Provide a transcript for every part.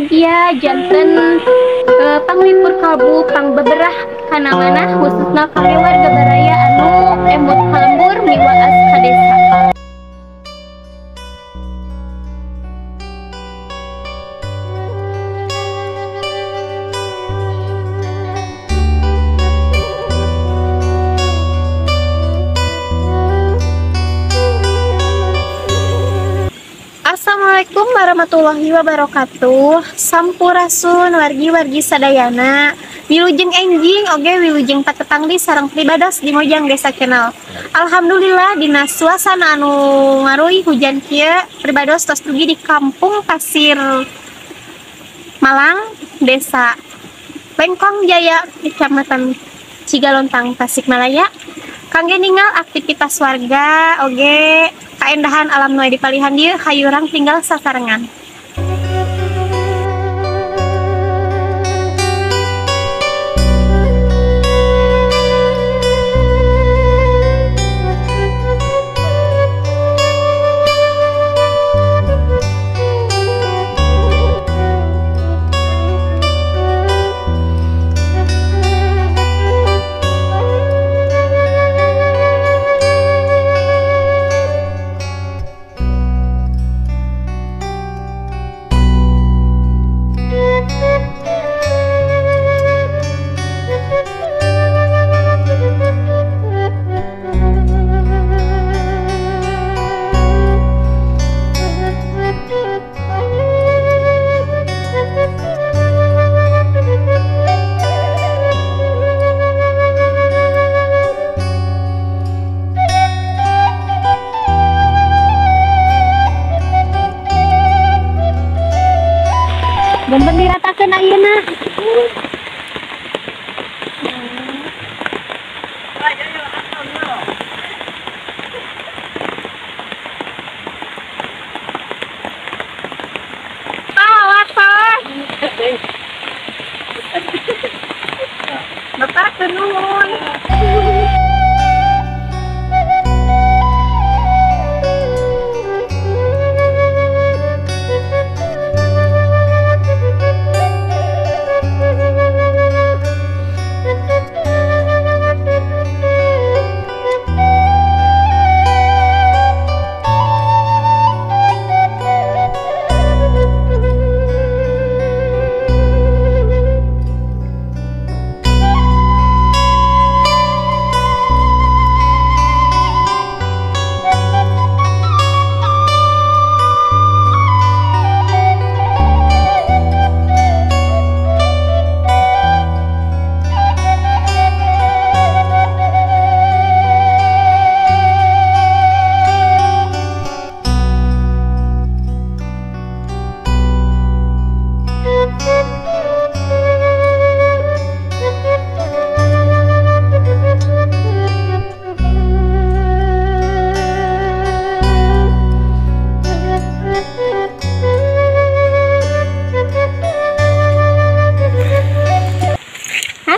Mugia janten panglipur kalbu pangbeberah kana manah khususna kangge warga baraya anu emut ka lembur miwaas ka desa. Assalamualaikum warahmatullahi wabarakatuh. Sampurasun wargi-wargi sadayana. Wilujeng enjing oge wilujeng patepang di sareng pribados di Mojang Desa Channel. Alhamdulillah dina suasana anu ngaruih hujan kieu pribados tos dugi di Kampung Pasir Malang, Desa Lengkong Jaya, Kecamatan Cigalontang, Tasikmalaya. Kangge ningal aktivitas warga oge kaendahan alam nu di palihan dieu hayu urang tinggal sasarengan. Ganteng diratakeun ayeuna. Pak, Bapak nuhun.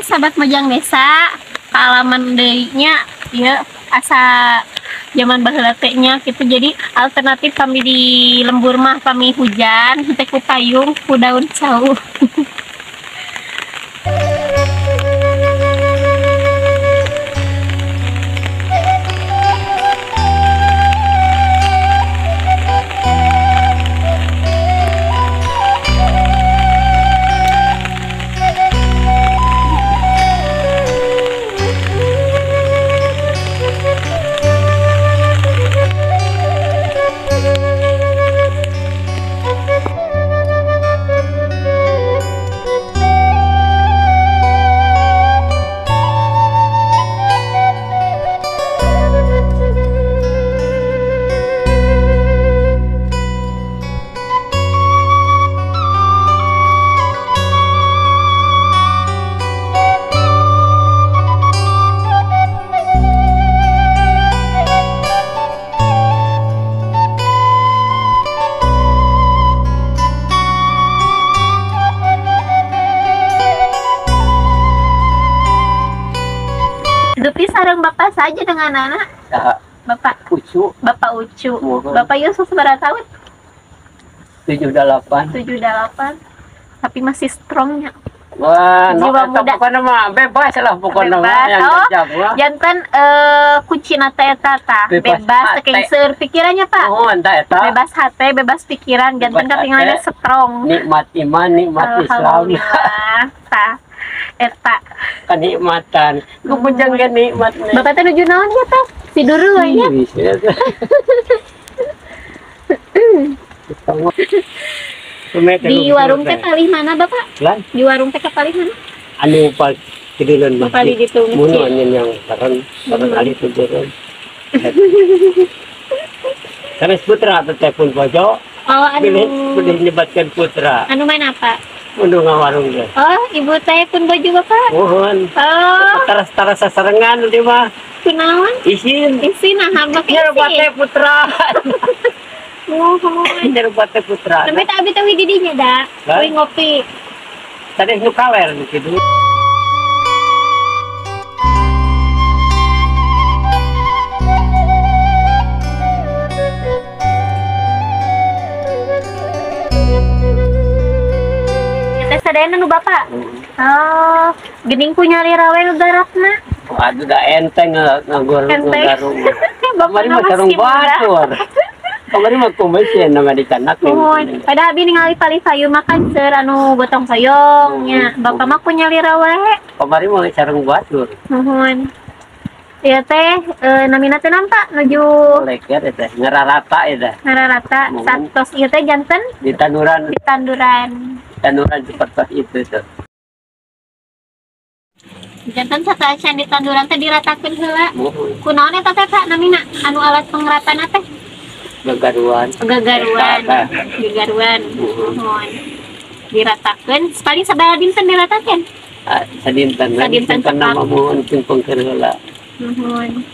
Sahabat Mojang Desa, pengalaman deui nya ieu asa zaman baheula teh nya kitu. Jadi alternatif kami di lembur mah pami hujan teh ku payung ku daun cau. Dupi sareng bapak saja dengan anak. Ya. Bapak Ucu. Bapak Ucu. Bapak Yusuf berapa tahun? 78. 78. Tapi masih strongnya. Wah, jiwa muda. Pokoknya mah bebas lah pokoknya mah yang oh, jam. Janten kuncina teh eta tah, bebas teh seueur pikirannya, Pak. Oh, entah eta. Bebas hati, bebas pikiran, janten katingalna strong. Nikmat iman, nikmat Islam. Tah. Eta kenikmatan. Ku bujang ge nikmat. Bapak teh nuju naon ya teh? Tidur we nya. Di warung teh palih mana, Bapak? Lan? Di warung teh palih mana? Anu pal kidulan mah. Palih ditu. Mun yang sareng sareng ali tujuan. Sanes putra teh pun bojo. Oh, anu bilih nyebatkan putra. Anu mana, Pak? Munduh ngawarung teh. Oh, ibu teh pun bojo Bapak? Mohon. Oh. Taras-taras sasarengan di mah. Kunaon? Isin. Isin nah make isin. Nyebat putra. Mohon. Nyebat putra. Tapi tak abi teh di dinya da. Wi ngopi. Tadi nu kaler kitu. Teh sadayana nu Bapak. Oh, geuning ku nyalira we nu garapna. Aduh da enteng ngagorung. Bapak mah sarung batur. Kamari mah kumesin nama di canak. Muhun. Pada abi ningali palih sayur makan seur anu gotong royong nya. Bapak mah ku nyalira we. Kamari mah sarung batur. Muhun. Ieu teh namina teh naon, Pak? Nuju leker teh ngararata ieu teh. Ngararata satos ieu teh janten di tanduran. Di tanduran. Tanduran seperti itu tuh. Janten sateuacan di tanduran teh diratakeun heula. Kunaon eta teh, Pak, namina anu alat pengeratana teh? Gagaruan. Gagaruan. Gagaruan. Muhun. Diratakeun paling sabaraha dinten diratakeun? Sadinten. Sadinten nama muhun pingpengkeun heula. Muhun.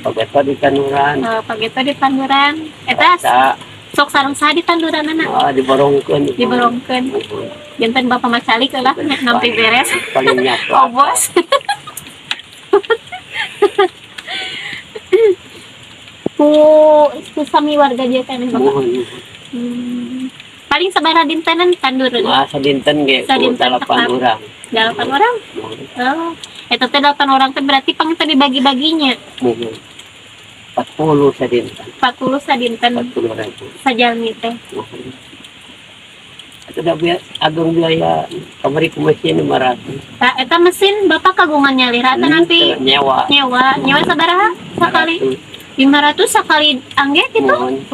Pageto di tanduran. Oh, pageto di tanduran. Eta sok sareng saha di tanduranana? Oh, diborongkeun. Diborongkeun. Janten Bapak mah calik lah nampi beres. Paling nyapa. Oh, bos. Ku sami warga dia kan Bapak. Muhun. Paling sabaraha dintenan tanduran? Wah, sadinten ge sadinten 8 orang. 8 orang? Oh. Eta teh 8 orang teh berarti pang teh dibagi-baginya. Muhun. 40 sadinten. 40 sadinten. 40.000. Sajalmi teh. Muhun. Eta da biaya agung biaya kamari ku mesin 500. Tah eta mesin Bapak kagungan nyalira teh nanti nyewa. Nyewa, nyewa sabaraha sakali? 500 sakali angge gitu? 10.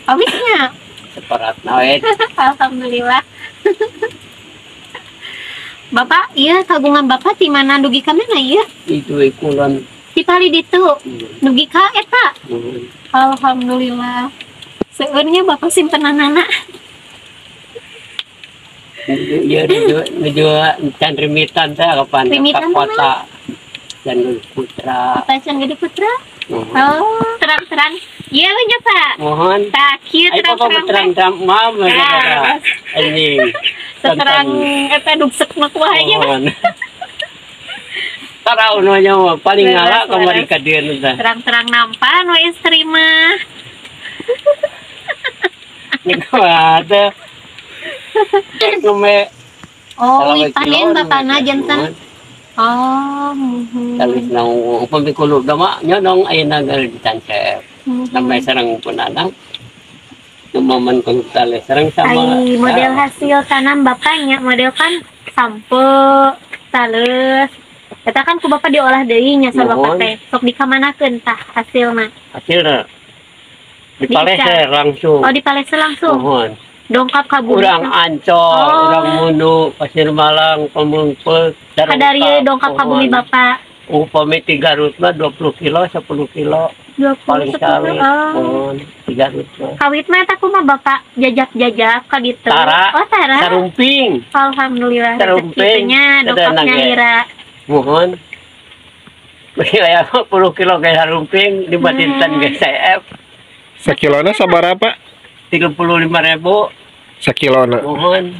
Awisnya. Separatna we. Alhamdulillah. Bapak, iya kagungan Bapak di mana dugi ka mana ieu? Itu kulon. Di pali ditu. Dugi ka eta. Alhamdulillah. Seueurnya Bapak simpenanana. Iya, nuju can rimitan teh kapan rimitan kota. Can Putra. Kota Can Gede Putra? Oh, terang-terang. Iya nya, Pak. Mohon. Tah, kieu terang-terang. Terang-terang mah anjing. Terang eta dugsek mah kumaha nya. Tara nya mah paling ngala kamari ka dieu teh. Terang-terang nampan we istri mah. Nikmat teh. Nume. Oh, panen bapana janten. Oh, Talis nang upami kulub da mah nya dong ayeuna geus ditancep. Sampai sareng pun anak. Momen kulub tales sareng sama. Ai, model hasil tanam bapaknya, model kan sampe, tales. Eta kan ku bapak diolah deui nya sa bapak teh. Sok dikamanakeun tah hasilna? Hasilna dipaleser langsung. Oh, dipaleser langsung. Mohon. Dongkap ka bumi. Urang Ancol, urang Mundu, Pasir Malang, Pemungpet, Kadari dongkap ka bumi bapak. Upami ti Garut mah 20 kilo, 10 kilo. 20 paling kilo. Oh. Ti Garut mah. Kawit mah eta kumaha bapak jajak-jajak ka ditu. Tara. Oh, tara. Sarumping. Alhamdulillah. Sarumping. Dongkapnya lira. Mohon. Bagi aya 10 kilo ge sarumping dibandingkan ge CF. Sakilona sabaraha, Pak? 35.000. Sakilona. Mohon.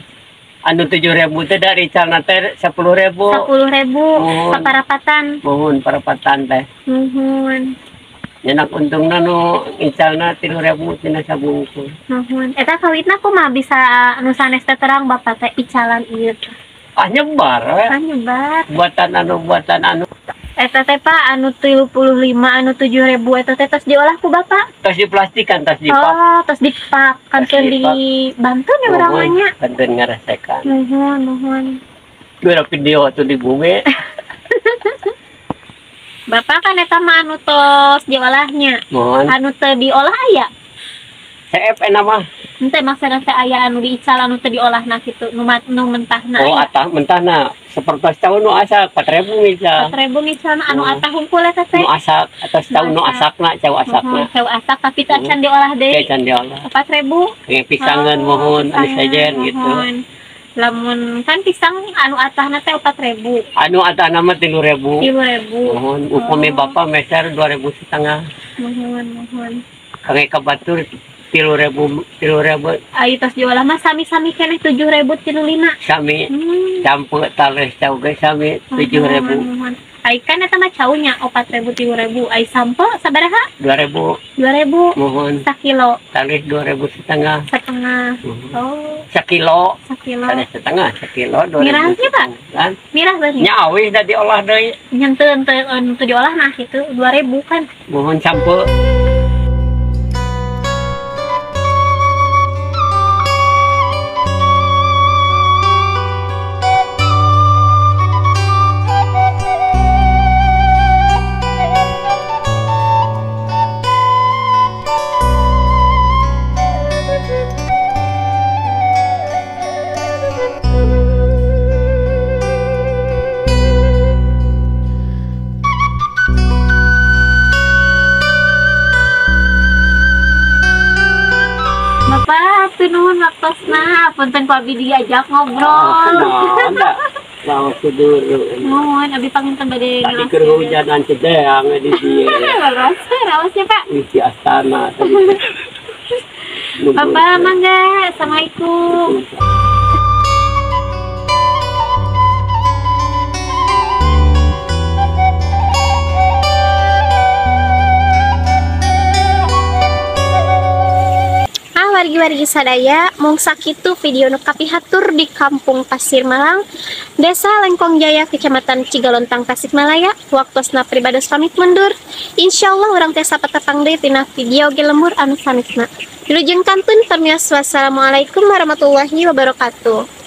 Anu 7.000 teh dari calna teh 10.000. 10.000 saparapatan. Mohon parapatan teh. Mohon. Nyanak untungna nu icalna 3.000 tina sabungkus. Nuhun. Eta kawitna kumaha bisa anu sanes teh terang Bapak teh icalan ieu? Ah nyebar we. Ah nyebar. Buatan anu. Eta teh Pak anu 35 anu 7.000 eta teh tos diolah ku Bapak? Tos diplastikan, tos dipak. Oh, tos dipak. Kantun di Banten ya urang mah nya. Kantun ngarasekan. Nuhun, nuhun. Dua video atuh di bumi. Bapak kan eta mah anu tos diolahnya. Mohon. Anu teu diolah aya? CF eta mah. Henteu maksudna teh aya anu diical anu teu diolahna kitu, nu mentahna. Oh, atah mentahna. Sapertos tahun nu asak 4.000 ngical. 4.000 ngicalna anu atah hungkul eta teh. Nu asak atas tahun nu asakna, cau asakna. Cau asak tapi teu acan diolah deui. Teu acan diolah. 4.000. Kayak pisangan mohon anu sejen gitu. Lamun kan pisang anu atahna teh 4.000. Anu atahna mah 3.000. 3.000. Mohon upami Bapak meser 2.500. Mohon, mohon. Kangge ka batur 3.000, 3.000. Ai tos diolah mah sami-sami keneh 7.035. Sami. Campur tales cau ge sami 7.000. Ai kan eta mah caunya 4.000 3.000. Ai sampo sabaraha? 2.000. 2.000. Mohon. Sakilo. Tales 2.500. Setengah. Oh. Sakilo. Sakilo. Tales setengah, sakilo 2.000. Mirahnya, Pak? Kan? Mirah berarti. Nya awih da diolah deui. Nya teu diolah nah kitu 2.000 kan. Mohon sampo. Bapak, nuhun waktosna, punten ku abi diajak ngobrol. Lawas kudur. Nuhun, abi panginten bade tadi keur hujanan cedeang di dieu. Rawas, rawasnya Pak. Wih, di astana tadi. Bapak mangga, assalamualaikum. Wargi-wargi sadaya, mung sakitu video nu kapihatur di Kampung Pasir Malang, Desa Lengkong Jaya, Kecamatan Cigalontang, Tasikmalaya. Waktosna pribados pamit mundur. Insyaallah urang teh sapatepang deui tina video ge lembur anu sanesna. Wilujeng kantun permios, wassalamualaikum warahmatullahi wabarakatuh.